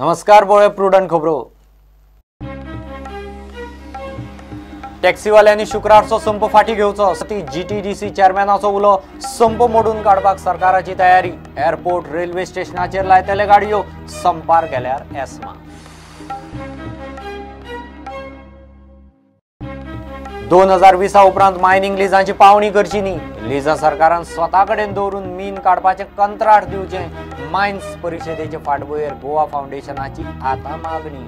नमस्कार, पळय प्रुडंट खबरो. टॅक्सीवाल्यांनी शुक्रारचो संप फाटी घेवचो, ती जीटीडीसी चेअरमॅनाचो उलो. संप मोडून काडपाक सरकाराची तयारी. एअरपोर्ट रेल्वे स्टेशनाचेर लायतले गाडयो, संपार गेल्यार एस्मा. 2020 उपरांत मायनिंग लिजांची पावणी करची न्ही. लिजां सरकारान स्वता कडेन दवरून मीन काडपाचें कंत्राट दिवचें. मायन्स परिशदेचे फाटभुंयेर गोवा फावंडेशनाची आतां मागणी.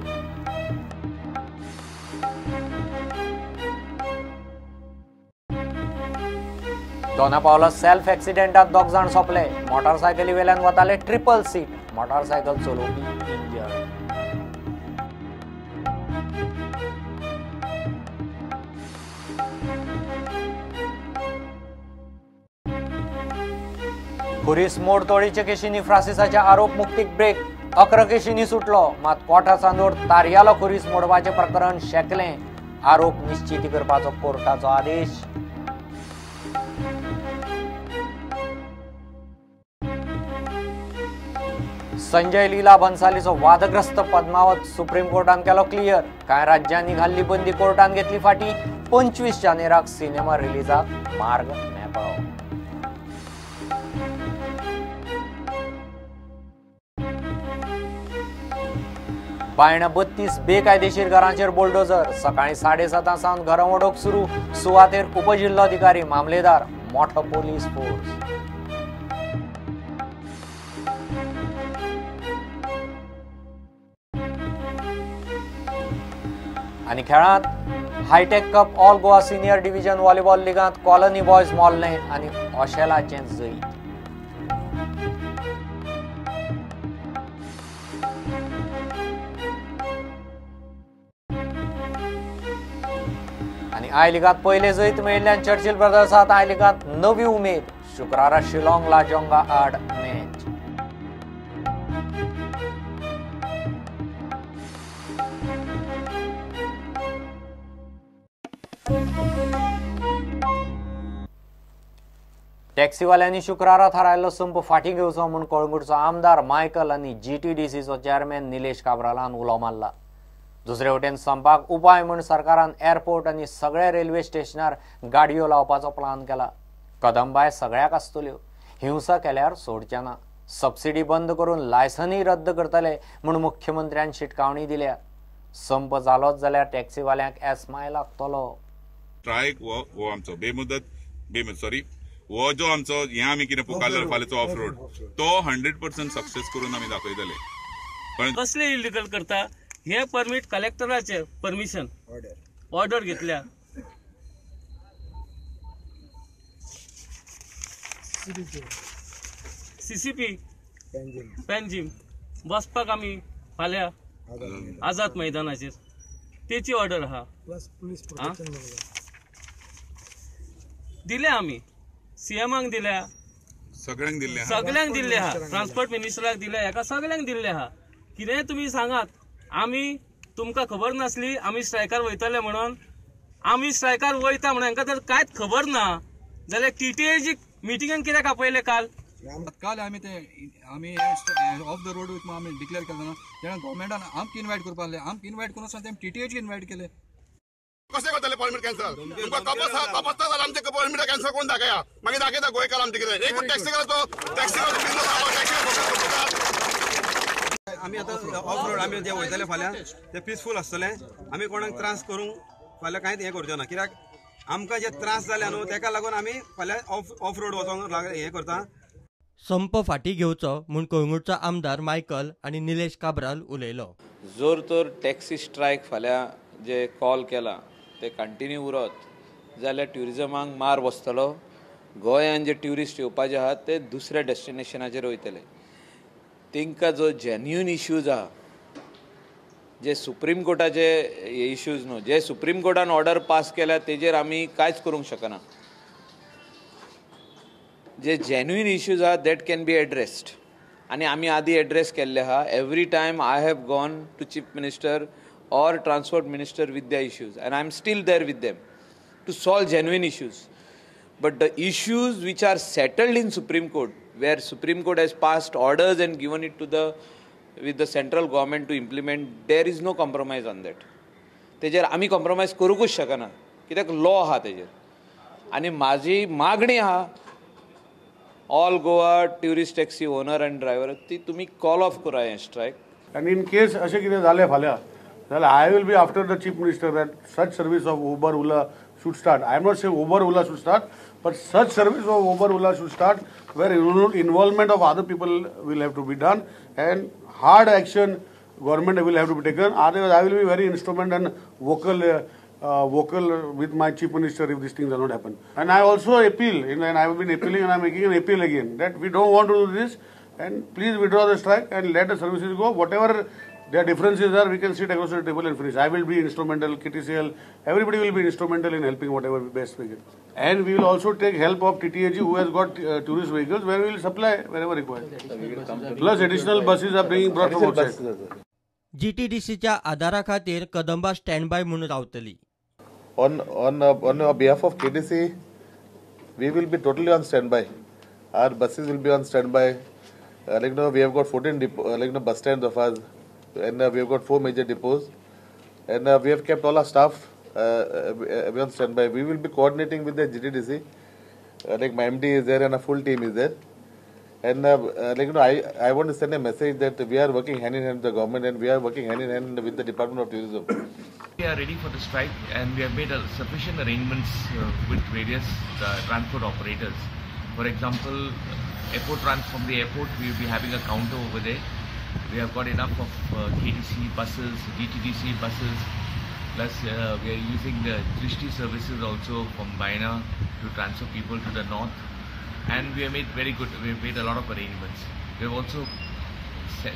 दोना पावला सेल्फ एक्सिडेंटात दोग जाण सोंपले. मोटारसायकली वेल्यान वताले ट्रिपल सीट, मोटारसायकल चलोवपी इंजर्ड. खुरीस मोडतोडीच्या केशींनी फ्रांसिसाच्या आरोप मुक्तीक ब्रेक. 11 केशींनी सुटलो, मात कोठा चांदोर तारयालो खुरीस मोडपाचें प्रकरण शेकलें. आरोप निश्चिती करपाचो कोर्टाचो आदेश. संजय लीला भन्सालीचो वादग्रस्त पद्मावत सुप्रीम कोर्टान केलो क्लियर. कांय राज्यांनी घाल्ली बंदी कोर्टान घेतली फाटी. 25 जानेराक सिनेमा रिलीजाक मार्ग मेकळो. बायणा 32 बेकायदेशीर घरांचेर बुलडोजर. सकाळी 7:30 सावन घरां ओडोवंक सुरू. सुवातेर उपजिल्लोधिकारी, मामलेदार, मोठो पोलीस फोर्स. आनी खेळांत Hitech cup all Goa senior division volleyball लिगांत colony boys मोल्लें आनी ओशेलाचें जैत. आनी I लिगांत पयले जैत मेळिल्ल्यान चर्चिल ब्रदर्सांत I लिगांत नवी उमेद. शुक्रारा शिलाँग लाजोंगा आड मॅच. टॅक्सीवाल्यांनी शुक्रारा थारायल्लो संप फाटीं घेवचो म्हूण कळंगूटचो आमदार मायकल आनी जीटीडीसीचो चेअरमॅन निलेश काब्रालान उलो मारला. दुसरे वटेन संपाक उपाय म्हूण सरकारान एअरपोर्ट आनी सगळ्या रेल्वे स्टेशनार गाडयो लावपाचो प्लान केला. कदंबाय सगळ्याक आसतल्यो, हिंसा केल्यार सोडचे ना. सबसिडी बंद करून लायसनूय रद्द करतले म्हूण मुख्यमंत्र्यान शिटकावणी दिल्या. संप जालोच जाल्यार टॅक्सीवाल्यांक एस्माय लागतलो. स्ट्रायक हो आमचो बेमुदत सॉरी हो जो आमचो हे आमी कितें पुकारला फाल्यांचो ऑफ रोड तो 100% सक्सेस करून आमी दाखयतले. पण कसले इलिगल करता हे परमीट कलेक्टराचे परमिशन ऑर्डर घेतल्या. सीसीपी पेंजीम बसपाक आमी फाल्यां आझाद मैदानाचेर तेची ऑर्डर आहा दिल्या. आमी सीएमाक दिल्या, सगळ्यांक दिल्ले, सगळ्यांक दिल्ले आहा, ट्रान्सपोर्ट मिनिस्टराक दिल्या, हेका सगळ्यांक दिल्ले आहा. कितेंय तुमी सांगात, आमी तुमकां खबर नासली आमी स्ट्रायकार वयतले म्हणून. आमी स्ट्रायकार वयता म्हणून हांकां जर कांयच खबर ना जाल्यार टीटीएची मिटिंगेक कित्याक आपयले काल? काल आमी ते आमी ऑफ the road वयता आमी डिक्लेअर केलें ना तेन्ना गव्हर्मेंटान आमकां इनवायट करपाक लागले. आमकां इनवायट करून आसतना तेमी टीटीएची इनवायट केले. कशें करतले परमीट कॅन्सल? तुमकां कपस आसा जाल्यार आमचें परमीट कॅन्सल करून दाखया. मागीर दाखयता गोंयकार आमचें कितें. एकूच टॅक्सीकाराचो बिजनस आसा, टॅक्सी आमी आतां ऑफ रोड आमी जे वयतले फाल्यां ते पिसफूल आसतले. आमी कोणाक त्रास करूंक फाल्यां कांयच हें करचो ना, कित्याक आमकां जे त्रास जाले न्हू तेका लागून आमी फाल्यां ऑफ रोड वचोंक हें करता. संप फाटी घेवचो म्हूण कळंगूटचो आमदार मायकल आनी निलेश काब्राल उलयलो. जर तर टॅक्सी स्ट्रायक फाल्यां जे कॉल केला ते कंटिन्यू उरत जाल्यार ट्युरिजमाक मार बसतलो. गोंयान जे ट्युरिस्ट येवपाचे आहात ते दुसऱ्या डेस्टिनेशनाचेर वयतले. तांकां जो जेन्युइन इश्यूज आहा, जे सुप्रीम कोर्टाचे इश्यूज न्हू, जे सुप्रीम कोर्टान ऑर्डर पास केल्या तेजेर आमी कांयच करूंक शकना. जे जेन्युइन इश्यूज आहा that can be addressed आनी आमी आदी एड्रेस केल्ले आहा. Every time I have gone to chief minister or transport minister with their issues, and I am still there with them to solve genuine issues. But the issues which are settled in Supreme Court, where Supreme Court has passed orders and given it to the with the central government to implement, there is no compromise on that. तेजेर आमी compromise करूंकूच शकना, कित्याक law आहा तेजेर. आनी म्हाजी मागणी आहा all Goa tourist taxi owner and driver ती तुमी कॉल ऑफ करा हें स्ट्रायक. आनी इन केस अशें कितें जालें फाल्यां जाल्यार I will be after the chief minister that such service of Uber Ola should start. I am not saying Uber Ola should start, but such service of Uber Ola should start where involvement of other people will have to be done and hard action government will have to be taken. Otherwise, I will be very instrumental and vocal with my chief minister if these things are not happen. And I also appeal, and I have been appealing and I am making an appeal again, that we don't want to do this and please withdraw the strike and let the services go. Whatever their differences are, we can sit across the table and finish. I will be instrumental, KTCL, everybody will be instrumental in helping whatever best we can. And we will also take help of TTAG, who has got tourist vehicles, where we will supply wherever required. Plus additional buses are being brought from outside. GTDCच्या आदारा खातीर Kadamba stand by म्हणून रावतली. On behalf of KTC, we will be totally on standby. Our buses will be on standby. We have got 14 bus stands of ours, and we have got 4 major depots, and we have kept all our staff on standby. We will be coordinating with the GTDC. My MD is there and a full team is there. And I want to send a message that we are working hand in hand with the government and we are working hand in hand with the Department of Tourism. We are ready for the strike and we have made sufficient arrangements with various transport operators. For example, airport runs from the airport, we will be having a counter over there. We have got enough of KTC buses, GTDC buses, plus we are using the Drishti services also from Baina to transfer people to the north. And we have made we have made a lot of arrangements. We have also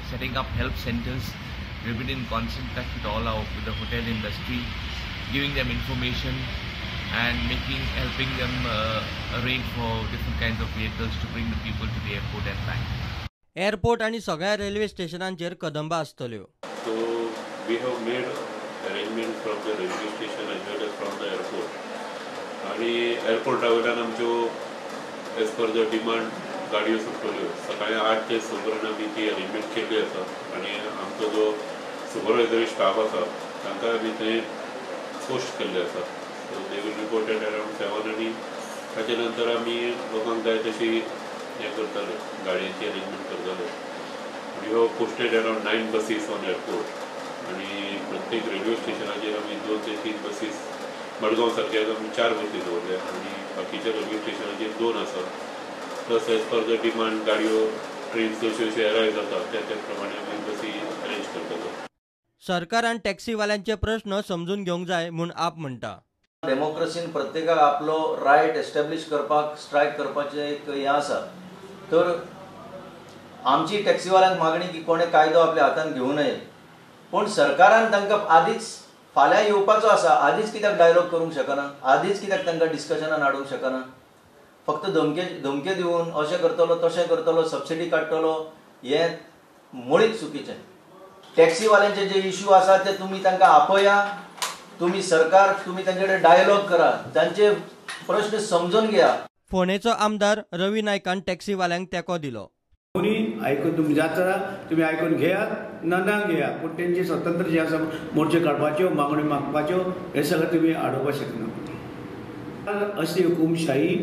setting up help centers. We have been in constant touch with with the hotel industry, giving them information and helping them arrange for different kinds of vehicles to bring the people to the airport and back. Airport आणि सगळ्या railway स्टेशनांचेर Kadamba आसतल्यो. So we have made arrangement from the railway station as well as from the airport. आणि एअरपोर्टा वयल्यान आमच्यो as per the demand गाडयो सुट्टल्यो. सकाळी 8 ते 6 पर्यंत आमी ती अरेंजमेंट केल्ली आसा आनी आमचो जो सुपरवायजरी स्टाफ आसा तांकां आमी थंय पोस्ट केल्ले आसा. So they will report at around 7 आनी ताचे नंतर आमी लोकांक जाय तशी हें करतले, गाडयांची अरेंजमेंट करतले. We have posted around 9 buses on airport आनी प्रत्येक रेल्वे स्टेशनाचेर आमी 2 ते 3 बसीस, मडगांव सारक्या आमी 4 बसी दवरल्या आनी बाकीच्या रेल्वे स्टेशनाचेर 2 आसा. Plus as per the demand गाडयो ट्रेन्स जश्यो जश्यो एरायव जाता त्या त्या प्रमाणे आमी बसी अरेंज करतले. सरकारान टॅक्सीवाल्यांचे प्रश्न समजून घेवंक जाय म्हूण आप म्हणटा. डेमोक्रेसीन प्रत्येकाक आपलो रायट एस्टॅब्लिश करपाक स्ट्रायक करपाचें एक हें आसा. तर आमची टॅक्सीवाल्यांक मागणी की कोणें कायदो आपल्या हातान घेवं नये, पूण सरकारान तांकां आदींच फाल्यां येवपाचो आसा, आदींच कित्याक डायलॉग करूंक शकना, आदींच कित्याक तांकां डिस्कशनान हाडूंक शकना? फक्त धमके दिवन अशें करतलो तशें करतलो सबसिडी काडटलो हें मुळीच चुकीचें. टॅक्सीवाल्यांचे जे इश्यू आसा ते तुमी तांकां आपया, तुमी सरकार तुमी तांचे कडेन डायलॉग करा, तांचे प्रश्न समजून घेया. फोंडेचो आमदार रवी नायकान टॅक्सीवाल्यांक तेंको दिलो. कोणी आयकून तुमी जाता तुमी आयकून घेयात ना ना घेया, पूण तेंचे स्वतंत्र जे आसा मोर्चे काडपाच्यो मागण्यो मागपाच्यो हे सगळें तुमी आडोवपाक शकना. असली हुकुमशाही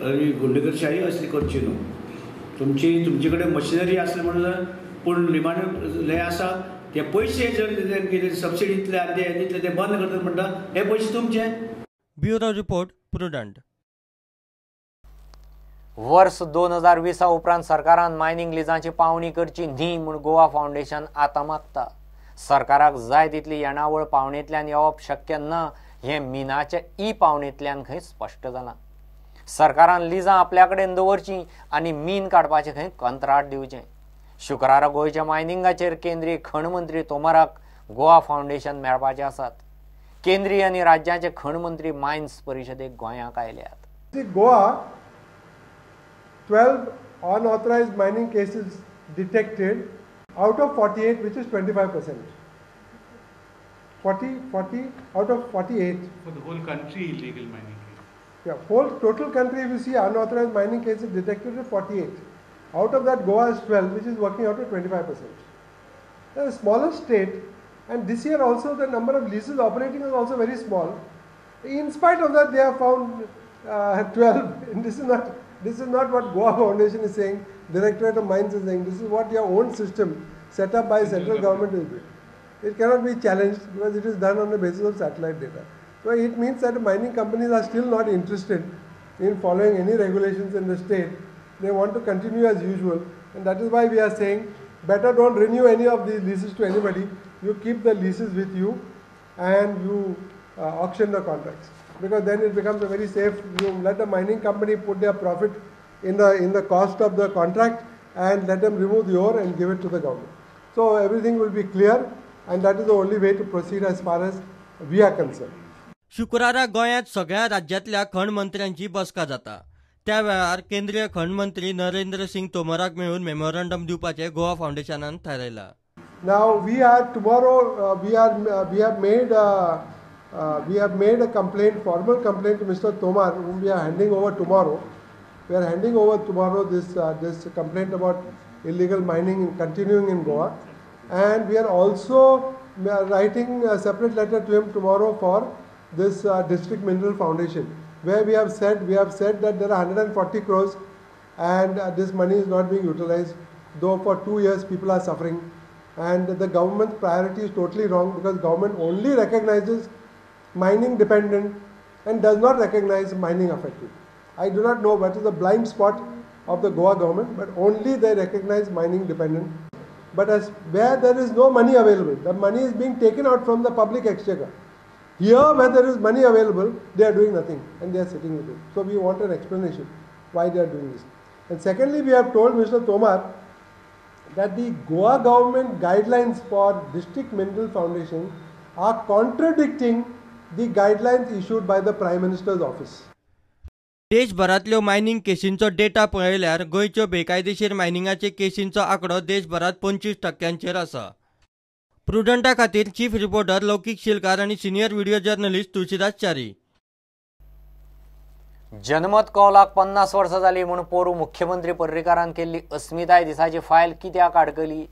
आनी गुंडगरशाही असली करची न्हू. तुमची तुमचे कडेन मशिनरी आसली म्हणून पूण निमाणें हें आसा ते पयशे जर कितें सबसिडींतले आनी ते दितले ते बंद करतात म्हणटा हे पयशे तुमचे. Bureau report, Prudent. वर्स 2020 उपरांत सरकारान मायनिंग लिजांची पावणी करची न्ही म्हूण गोवा फावंडेशन आतां मागता. सरकाराक जाय तितली येणावळ पावणेंतल्यान येवप शक्य ना हें मिनाचे ई पावणेंतल्यान खंय स्पश्ट जालां. सरकारान लिजां आपल्या कडेन दवरचीं आनी मीन काडपाचें खंय कंत्राट दिवचें. शुक्रारा गोंयच्या मायनिंगाचेर केंद्रीय खण मंत्री तोमराक गोवा फावंडेशन मेळपाचे आसात. केंद्रीय आनी राज्याचे खण मंत्री मायन्स परिशदेक गोंयांक आयल्यात. Goa 12 unauthorized mining cases detected out of 48, which is 25%. 40 out of 48. For the whole country, illegal mining cases. Yeah, whole total country, if you see unauthorized mining cases detected is 48. Out of that, Goa is 12, which is working out to 25%. The smallest state, and this year also the number of leases operating is also very small. In spite of that, they have found 12. And this is not what Goa Foundation is saying, Directorate of Mines is saying. This is what your own system set up by central government is doing. It cannot be challenged because it is done on the basis of satellite data. So it means that the mining companies are still not interested in following any regulations in the state. They want to continue as usual, and that is why we are saying better don't renew any of these leases to anybody. You keep the leases with you and you auction the contracts, because then it becomes a very safe. You let the mining company put their profit in the cost of the contract and let them remove the ore and give it to the government. So everything will be clear, and that is the only way to proceed as far as we are concerned. शुक्रारा गोंयांत सगळ्या राज्यांतल्या खण मंत्र्यांची बसका जाता. त्या वेळार केंद्रीय खण मंत्री नरेंद्र सिंग तोमराक मेळून मेमोरंडम दिवपाचें गोवा फावंडेशनान थारायलां. Now we are tomorrow we have made a complaint, formal complaint to Mr. Tomar, whom we are handing over tomorrow. We are handing over tomorrow this complaint about illegal mining continuing in Goa, and we are also writing a separate letter to him tomorrow for this District Mineral Foundation, where we have said that there are 140 crores and this money is not being utilized, though for 2 years people are suffering, and the government's priority is totally wrong, because government only recognizes mining dependent and does not recognize mining affected. I do not know what is the blind spot of the Goa government, but only they recognize mining dependent. But as where there is no money available, the money is being taken out from the public exchequer. Here, where there is money available, they are doing nothing and they are sitting with it. So we want an explanation why they are doing this. And secondly, we have told Mr. Tomar that the Goa government guidelines for District Mineral Foundation are contradicting the guidelines issued by the Prime Minister's office. देशभरांतल्यो mining केसींचो data पळयल्यार गोंयच्यो बेकायदेशीर मायनिंगाचे केसींचो आंकडो देशभरांत 25% आसा. प्रुडंटा खातीर chief reporter लौकीक शिलकार आनी senior video journalist Tulsidas Chari. जनमत कौलाक 50 वर्सां जाली म्हूण पोरूं मुख्यमंत्री पर्रीकारान केल्ली अस्मिताय दिसाची फायल कित्याक आडकली?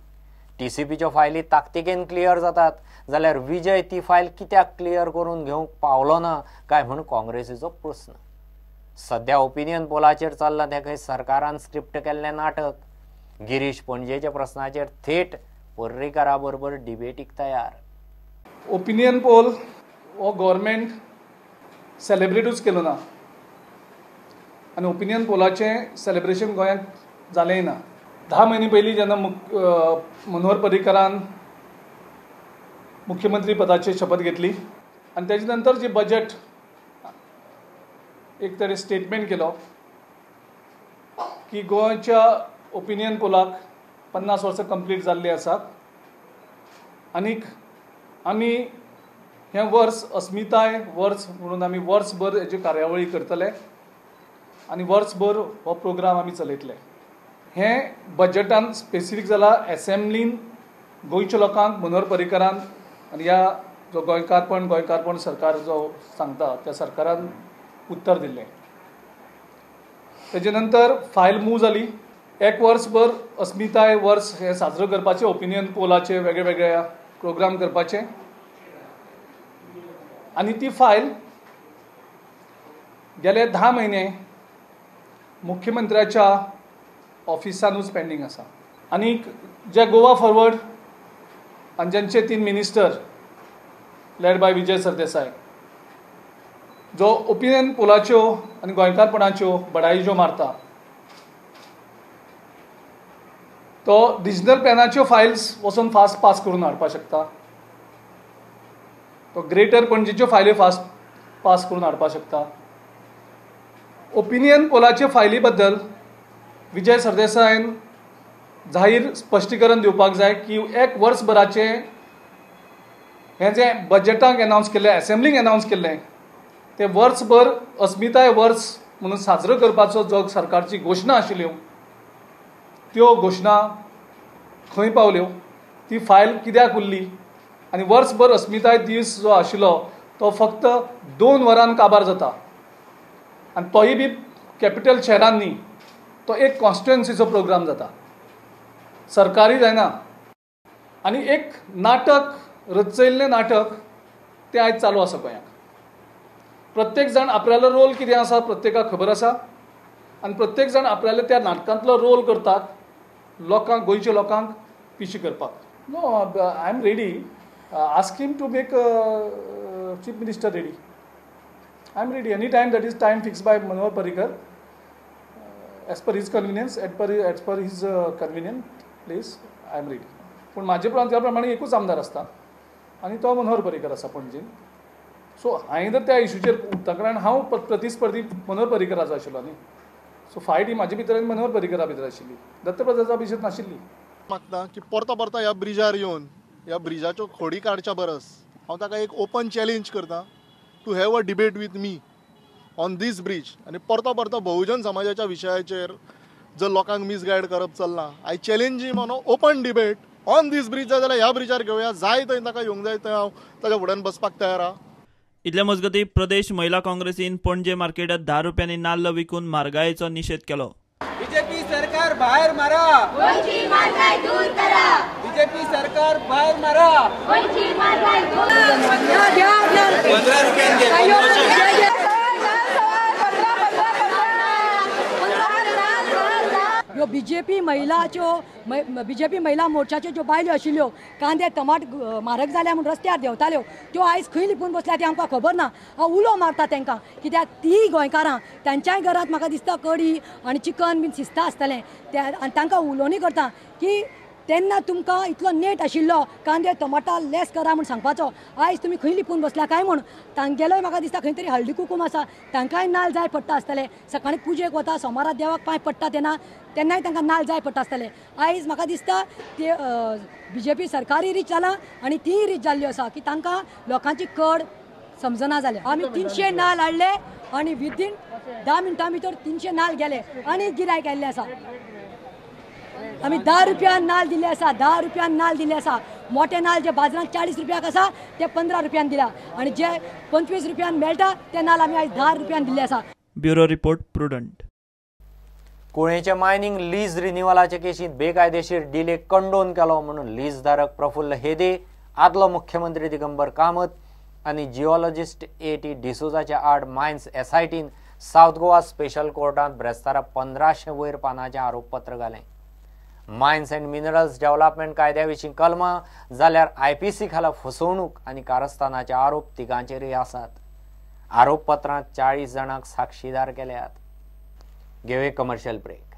टीसीपीच्यो फायली ताकतिकेन क्लियर जातात जाल्यार विजय ती फायल कित्याक क्लियर करून घेवंक पावलो ना काय म्हूण काँग्रेसीचो प्रस्न. सध्या ओपिनियन पोलाचेर चल्लां तें खंय सरकारान स्क्रिप्ट केल्लें नाटक. गिरीश पणजेच्या प्रस्नाचेर थेट पर्रीकारा बरोबर डिबेटीक तयार. ओपिनियन पोल हो गव्हर्मेंट सेलिब्रेटूच केलो ना आनी ओपिनियन पोलाचें सेलिब्रेशन गोंयांत जालेंय ना. 10 म्हयने पयलीं जेन्ना मनोहर पर्रीकारान मुख्यमंत्री पदाची शपथ घेतली आनी तेजे नंतर जे बजट एक तरी स्टेटमेंट केलो की गोंयच्या ओपिनियन पोलाक 50 वर्सां कंप्लीट जाल्लीं आसात आनीक आमी हें वर्स अस्मिताय वर्स म्हणून आमी वर्सभर हेच्यो कार्यावळी करतले आनी वर्सभर हो प्रोग्राम आमी चलयतले. हें बजटान स्पेसिफीक जाला. एसेंब्लीन गोंयच्या लोकांक मनोहर पर्रीकारान आनी ह्या जो गोंयकारपण सरकार जो सांगता त्या सरकारान उत्तर दिल्लें. तेजे नंतर फायल मूव जाली. एक वर्सभर अस्मिताय वर्स हें साजरो करपाचें, ओपिनियन पोलाचे वेगळे वेगळे प्रोग्राम करपाचे आनी ती फायल गेले 10 म्हयने मुख्यमंत्र्याच्या ऑफिसानूच पेंडींग आसा. आनी जे गोवा फॉरवर्ड आनी ज्यांचे 3 minister led by Vijay Sardesai जो ओपिनियन पोलाच्यो आनी गोंयकारपणाच्यो बडाई ज्यो मारता तो रिजनल प्लॅनाच्यो फायल्स वचून फास्ट पास करून हाडपाक शकता, तो ग्रेटर पणजेच्यो फायल्यो फास्ट पास करून हाडपाक शकता. ओपिनियन पोलाचे फायली बद्दल विजय सरदेसायन जाहीर स्पश्टीकरण दिवपाक जाय की एक वर्सभराचें हें जें बजटाक एनावन्स केल्लें, एसेंब्लीक एनावन्स केल्लें तें वर्सभर अस्मिताय वर्स म्हणून साजरो करपाचो जो सरकारची घोशणा आशिल्ल्यो त्यो घोशणा खंय पावल्यो, ती फायल कित्याक उरली आनी वर्सभर अस्मिताय दीस जो आशिल्लो तो फक्त 2 वरान काबार जाता आनी तोय बी कॅपिटल शहरान न्ही, तो एक कॉन्स्टिट्युएन्सीचो प्रोग्राम जाता, सरकारी जायना. आनी एक नाटक रचयल्लें नाटक तें आयज चालू आसा गोंयांत. प्रत्येक जाण आपल्यालो रोल कितें आसा प्रत्येकाक खबर आसा आनी प्रत्येक जाण आपल्यालो त्या नाटकांतलो रोल करतात लोकांक, गोंयच्या लोकांक पिशी करपाक. No, I am ready. Ask him to make chief minister ready. I am ready any time that is time fix by Manohar Parrikar as per his convenience, as per his convenient place I am ready. पूण म्हाजे त्या प्रमाणे एकूच आमदार आसता आनी तो मनोहर पर्रीकर आसा पणजेन. सो हांवें जर त्या इशूचेर उरता कारण हांव प्रतिस्पर्धी मनोहर पर्रीकराचो आशिल्लो न्ही. सो फायट ही म्हाजे भितर आनी मनोहर पर्रीकरा भितर आशिल्ली, दत्तप्रसादा भितर नाशिल्ली. मागता की परतो परतो ह्या ब्रिजार येवन ह्या ब्रिजाच्यो खोडी काडच्या बरस हांव ताका एक ओपन चॅलेंज करता to have a debate with me on this bridge. आनी परतो परतो बहुजन समाजाच्या विशयाचेर जर लोकांक मिसगायड करप चल्लां, I challenge him on a open debate on this bridge. जाय जाल्यार ह्या ब्रिजार घेवया, जाय थंय ताका येवंक जाय थंय हांव ताच्या फुड्यान बसपाक तयार आहा. इतले मजगतीं प्रदेश महिला काँग्रेसीन पणजे मार्केटात 10 रुपयांनी नाल्ल विकून म्हारगायेचो निशेध केलो. बीजेपी सरकार भायर मारा, गोंयची म्हारगाय दूर करा. बीजेपी सरकार भायर मारा, गोंयची म्हारगाय दूर करा. 15 रुपयांनी घे. ह्यो बीजेपी महिलाच्यो, बीजेपी महिला मोर्चाच्यो ज्यो बायल्यो आशिल्ल्यो कांदे टमाट म्हारग जाल्या म्हूण रस्त्यार देंवताल्यो त्यो आयज खंय लिपून बसल्या तें आमकां खबर ना. हांव उलो मारता तांकां कित्याक ती गोंयकारां तांच्याय घरांत म्हाका दिसता कडी आनी चिकन बीन शिजता आसतलें त्या, आनी तांकां उलोवणी करता की तेन्ना तुमकां इतलो नेट आशिल्लो कांदे टमाटा लेस करा म्हूण सांगपाचो, आयज तुमी खंय लिपून बसल्या काय म्हूण. तांगेलोय म्हाका दिसता खंय तरी हळदी कुकूम आसा, तांकांय नाल जाय पडटा आसतलें. सकाळीं पुजेक वता, सोमारा देवाक पांय पडटा तेन्ना तेन्नाय तांकां नाल जाय पडटा आसतलें. आयज म्हाका दिसता ते बीजेपी सरकारूय रीच जालां आनी तीय रीच जाल्ल्यो आसा की तांकां लोकांची कड समजना जाल्या. आमी 300 नाल हाडले आनी विदीन 10 मिनटां भितर 300 नाल गेले आनी गिरायक आयिल्लें आसा. आमी 10 रुपयान नाल दिल्ले आसा, 10 रुपयान नाल दिल्ले आसा. मोटे नाल जे बाजारांत 40 रुपयाक आसा ते 15 रुपयान दिला आनी जे 25 रुपयान मेळटा ते नाल आमी आयज 10 रुपयान दिल्ले आसा. Bureau report, Prudent. कुळेच्या mining lease रिन्युअलाचे केशींत बेकायदेशीर डिले कंडोन केलो म्हणून लीजधारक प्रफुल्ल हेदे, आदलो मुख्यमंत्री दिगंबर कामत आनी जिओलॉजिस्ट ए.टी. डिसोजाच्या आड मायन्स एसआयटीन सावथ गोवा स्पेशल कोर्टांत ब्रेस्तारा 1500 वयर पानाचें आरोपपत्र घालें. मायन्स अँड मिनरल्स डेव्हलपमेंट कायद्या विशीं कलमां जाल्यार आयपीसी खाला फसवणूक आनी कारस्थानाचे आरोप तिगांचेरूय आसात. आरोपपत्रांत 40 जाणांक साक्षीदार केल्यात. घेवया कमर्शियल ब्रेक.